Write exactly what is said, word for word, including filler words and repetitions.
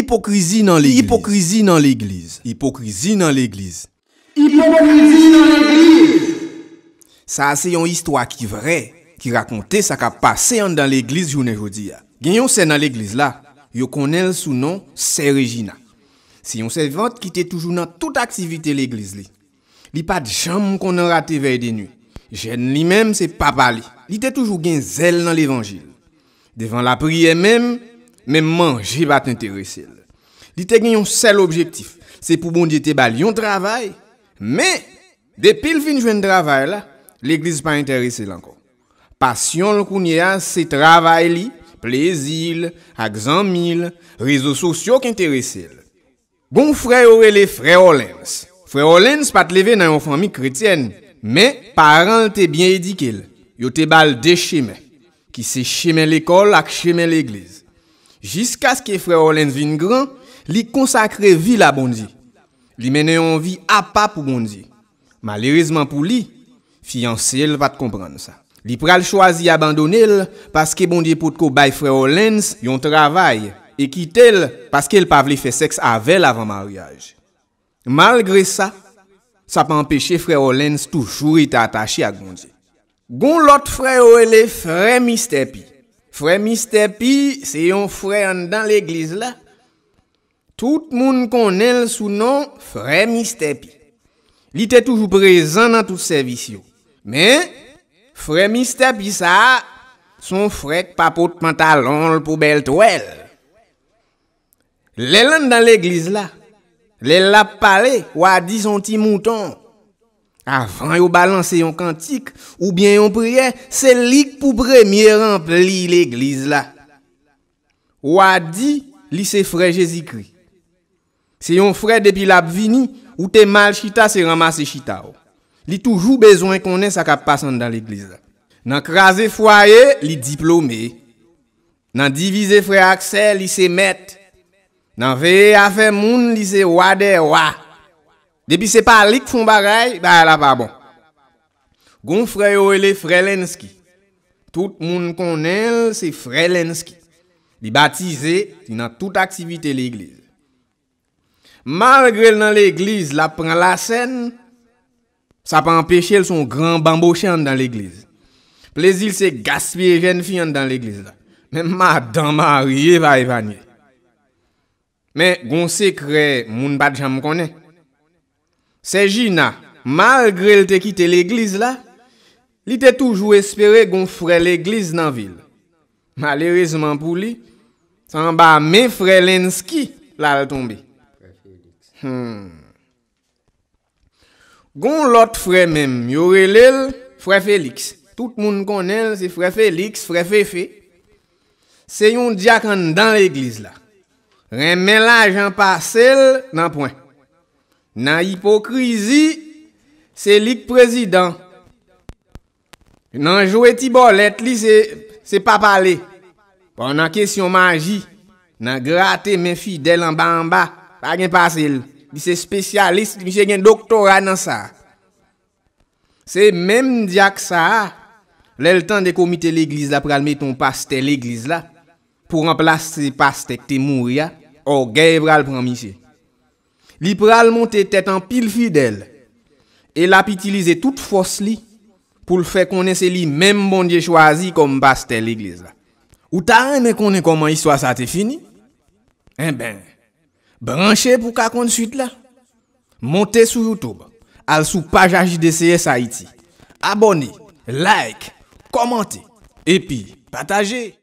Ipokrizi nan legliz. Ipokrizi nan legliz. Ipokrizi nan legliz. Ipokrizi nan legliz. Sa a se yon istwa ki vrè, ki rakonte sa k ap pase anndan legliz jounen jodi a. Gen yon sè nan legliz la, yo konnen l sou non Sè Rejina. Se yon sèvant ki te toujou nan tout aktivite legliz li. Li pa t janm konn rate vèy de nwi. Jèn li menm se papa li. Li te toujou gen zèl nan levanjil. Devan lapriyè menm, menm manje pa t enterese l. Li te gen yon sèl objektif, se pou Bondye te ba l yon travay, men, depi l fin jwenn travay la, legliz pa enterese l ankò. Pasyon l kounye a, se travay li, plezi l, ak zanmi l, rezo sosyo k enterese l. Gon frè yo rele frè Hollins. Frè Hollins pa t leve nan yon fanmi kretyèn, men paran l te byen edike l. Yo te ba l de chemen, ki se chemen lekòl ak chemen legliz. Jiskaske frè Hollins vin gran, li konsakre vi l a Bondye. Li mennen yon vi apa pou Bondye. Malerezman pou li, fiyanse l pa t konprann sa. Li pral chwazi abandone l paske Bondye potko bay frè Hollins yon travay e kite l paske l pa vle fè sèks avè l avan maryaj. Malgre sa, sa pa anpeche frè Hollins toujou rete atache ak Bondye. Gon lòt frè yo rele frè Mistè Pi. Frè Mistè Pi se yon frè anndan legliz la. Tout moun konnen l sou non frè Mistè Pi. Li te toujou prezan nan tout sèvis yo. Men, frè Mistè Pi sa a, se yon frè k pa pot pantalon l pou bèl twèl. Lè l anndan legliz la, lè l ap pale, w a di se yon ti mouton. Avan yo balanse yon kantik oubyen yon priyè, se li k pou premye ranpli legliz la. W a di li se frè Jezikri. Se yon frè depi l ap vini, ou te mal chita, se ranmase chita w. Li toujou bezwen konnen sa k ap pase anndan legliz la. Nan kraze fwaye, li diplome. Nan divize frè ak sè, li se mèt. Nan veye afè moun, li se wa dè wa. Depi se pa li k fè yon bagay, bagay la pa bon. Gon frè yo rele frè Lenski. Tout moun konnen l se frè Lenski. Li batize, li nan tout aktivite legliz. Malgre l nan legliz, l ap pran lasèn, sa pa anpeche l se yon gran banboche anndan legliz. Plezi l se gaspiye jèn fi anndan legliz la. Menm madan marye pa epanye. Men gon sekrè moun pa t janm konnen. Sè Jina, malgre l te kite legliz la, li te toujou espere gon frè legliz nan vi l. Malerezman pou li, se anba men frè Lenski l al tonbe. Hmm. Gon lòt frè menm, yo rele l frè Feliks. Tout moun konnen l se frè Feliks, frè Fefe. Se yon dyak anndan legliz la. Renmen lajan pase l nan pwen. Nan ipokrizi, se li k prezidan. Nan jwe ti bòlèt li se, se pa pale. Bon, nan kesyon maji, nan grate men fidèl anba anba, pa gen pase l. Li se espesyalis, misye gen doktora nan sa. Se menm dyak sa a, lè l tande komite legliz la pral mete yon pastè legliz la pou ranplase pastè k te mouri a, ògèy pral pran misye. Li pral monte tèt anpil fidèl e l ap itilize tout fòs li pou l fè konnen se li menm Bondye chwazi kòm pastè legliz la. Ou ta renmen konnen kòman istwa sa te fini? Enben, branche pou w ka konn swit la. Monte sou YouTube, al sou paj H D C S Haïti. Abòne, like, kòmante, epi pataje.